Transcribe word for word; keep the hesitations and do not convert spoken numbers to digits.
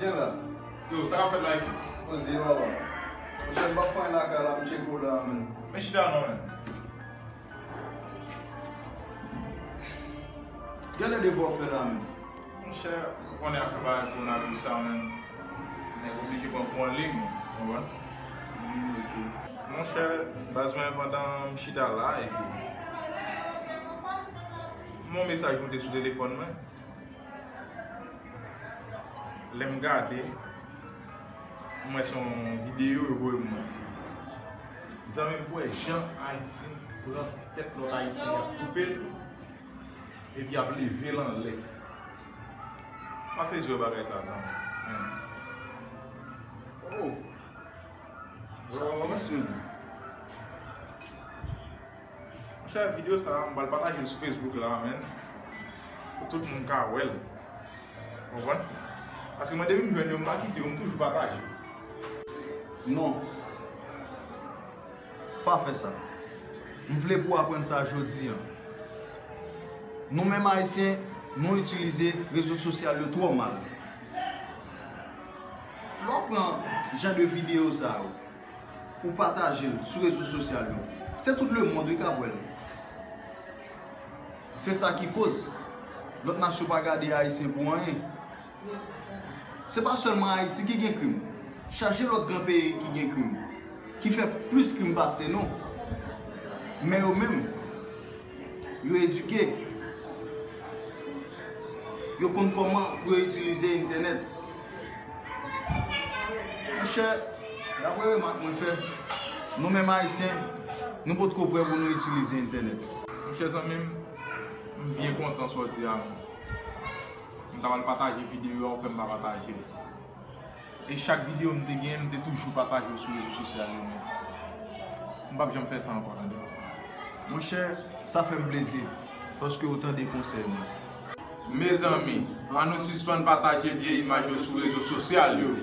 Gen la. Yo, sa k ap fèt la, epi? Poze, papa. Monchè, m p ap fè anyen lakay la, m tcheke w la, menm. Men chita non, menm. Genlè de bò fè la menm. Monchè, ou konnen afè bagay kowonaviris sa menm. Nèg oblije pran kou an liy, ou konprann? Hmm, ok. Monchè, baz mwen pandan m chita la, epi m wè yon mesaj moute sou telefòn mwen. Lè m gade, m wè se yon videyo yo voye m mwen. Zanmi m, pou wè jan Ayisyen pran tèt lòt Ayisyen, y ap koupe l, epi y ap leve l anlè. Pa sezi wè bagay sa, zanmi. Hmm. Oh! Sa plis menm. Monchè, videyo sa a, m pral pataje l sou Facebook la, menm. Pou tout moun ka wè l. Ou konprann? Paske mwen, depi m jwenn yo, m pa kite yo, m toujou pataje. Non. Pa fè sa. M vle pou w aprann sa jodi a. Nou menm Ayisyen, nou itilize rezo sosyal yo twò mal. Lè w pran jan de videyo sa yo, ou pataje l sou rezo sosyal yo, se tout lemonn wi k ap wè l. Se sa ki koz lòt nasyon pa gade Ayisyen pou anyen. Se pa sèlman Ayiti ki gen krim. Chaje lòt gran peyi ki gen krim, ki fè plis krim pase nou. Men yo menm, yo edike. Yo konn kòman pou yo itilize entènèt. Monchè, daprè remak mwen fè, nou menm Ayisyen, nou potko prè pou nou itilize entènèt. Monchè zanmi m, m byen kontan sa w di a menm. M ta pral pataje videyo a, ou fè m pa pataje l. E chak videyo m te genyen, m te toujou pataje yo sou rezo sosyal yo, men m p ap janm fè sa ankò, tande. Monchè, sa fè m plezi, paske ou tande konsèy mwen. Mezanmi, ann nou sispann pataje vye imaj yo sou rezo sosyal yo.